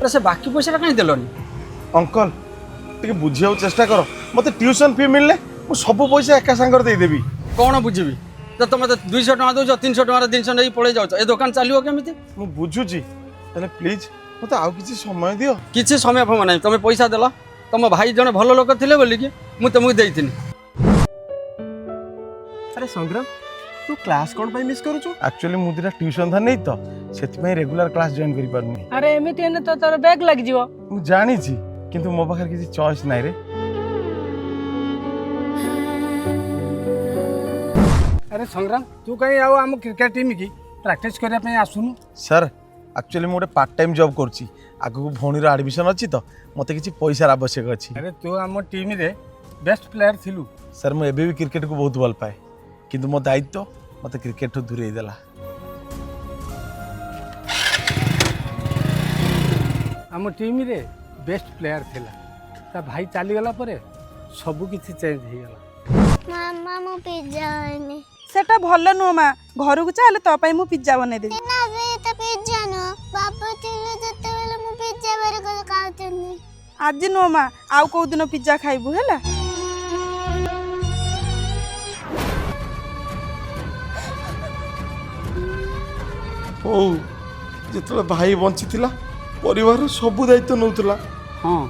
ଆରେ ସେ ବାକି ପଇସାଟା କାହିଁ ଦେଲନି? ଅଙ୍କଲ, ଟିକେ ବୁଝିବାକୁ ଚେଷ୍ଟା କର। ମୋତେ ଟ୍ୟୁସନ୍ ଫି ମିଳିଲେ ମୁଁ ସବୁ ପଇସା ଏକା ସାଙ୍ଗରେ ଦେଇଦେବି। କ'ଣ ବୁଝିବି ତ? ତମେ ତ 200 ଟଙ୍କା ଦେଉଛ, 300 ଟଙ୍କାର ଜିନିଷ ନେଇ ପଳେଇ ଯାଉଛ। ଏ ଦୋକାନ ଚାଲିବ କେମିତି? ମୁଁ ବୁଝୁଛି। ହେଲେ ପ୍ଲିଜ୍ ମୋତେ ଆଉ କିଛି ସମୟ ଦିଅ। କିଛି ସମୟ ଫମୟ ନାହିଁ। ତମେ ପଇସା ଦେଲ। ତମ ଭାଇ ଜଣେ ଭଲ ଲୋକ ଥିଲେ ବୋଲିକି ମୁଁ ତମକୁ ଦେଇଥିଲି। ଆରେ ସଂଗ୍ରାମ, ତୁ କ୍ଲାସ୍ କ'ଣ ପାଇଁ ମିସ୍ କରୁଛୁ? ଆକ୍ଚୁଆଲି ମୁଁ ଦୁଇଟା ଟ୍ୟୁସନ୍ ଧାର ନେଇ ତ, ସେଥିପାଇଁ ରେଗୁଲାର କ୍ଲାସ୍ ଜଏନ୍ କରିପାରୁନି। ଆରେ, ଏମିତି ହେଲେ ତ ତୋର ବ୍ୟାକ୍ ଲାଗିଯିବ। ମୁଁ ଜାଣିଛି, କିନ୍ତୁ ମୋ ପାଖରେ କିଛି ଚଏସ୍ ନାହିଁ ରେ। ଆରେ ସଂଗ୍ରାମ, ତୁ କାହିଁ ଆଉ ଆମ କ୍ରିକେଟ ଟିମ୍ କି ପ୍ରାକ୍ଟିସ୍ କରିବା ପାଇଁ ଆସୁନୁ? ସାର୍, ଆକ୍ଚୁଆଲି ମୁଁ ଗୋଟେ ପାର୍ଟ ଟାଇମ୍ ଜବ୍ କରୁଛି। ଆଗକୁ ଭଉଣୀର ଆଡ଼ମିସନ୍ ଅଛି ତ ମୋତେ କିଛି ପଇସାର ଆବଶ୍ୟକ ଅଛି। ଆରେ, ତୁ ଆମ ଟିମ୍ରେ ବେଷ୍ଟ ପ୍ଲେୟାର ଥିଲୁ। ସାର୍, ମୁଁ ଏବେ ବି କ୍ରିକେଟକୁ ବହୁତ ଭଲ ପାଏ, କିନ୍ତୁ ମୋ ଦାୟିତ୍ୱ ମୋତେ କ୍ରିକେଟଠୁ ଦୂରେଇ ଦେଲା। ଆମ ଟିମ୍ରେ ବେଷ୍ଟ ପ୍ଲେୟାର ଥିଲା। ତା ଭାଇ ଚାଲିଗଲା ପରେ ସବୁ କିଛି ଚେଞ୍ଜ ହେଇଗଲା। ମାମା, ମୁଁ ପିଜ୍ଜା ଖାଇନି। ସେଟା ଭଲ ନୁହଁ ମା। ଘରକୁ ଚାଲେ, ତୋ ପାଇଁ ମୁଁ ପିଜ୍ଜା ବନେଇଦେବି। ନା ବେ, ଏଟା ପିଜ୍ଜା ନୁହଁ। ବାବା ଥିଲେ ଯେତେବେଳେ ମୁଁ ପିଜ୍ଜା ବର୍ଗର ଖାଉଥିଲି। ଆଜି ନୁହଁ ମା, ଆଉ କୋଉ ଦିନ ପିଜ୍ଜା ଖାଇବୁ, ହେଲା? ହଉ, ଯେତେବେଳେ ଭାଇ ବଞ୍ଚିଥିଲା, ପରିବାରର ସବୁ ଦାୟିତ୍ୱ ନେଉଥିଲା। ହଁ,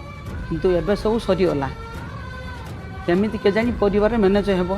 କିନ୍ତୁ ଏବେ ସବୁ ସରିଗଲା। କେମିତି କେଜାଣି ପରିବାର ମ୍ୟାନେଜ୍ ହେବ?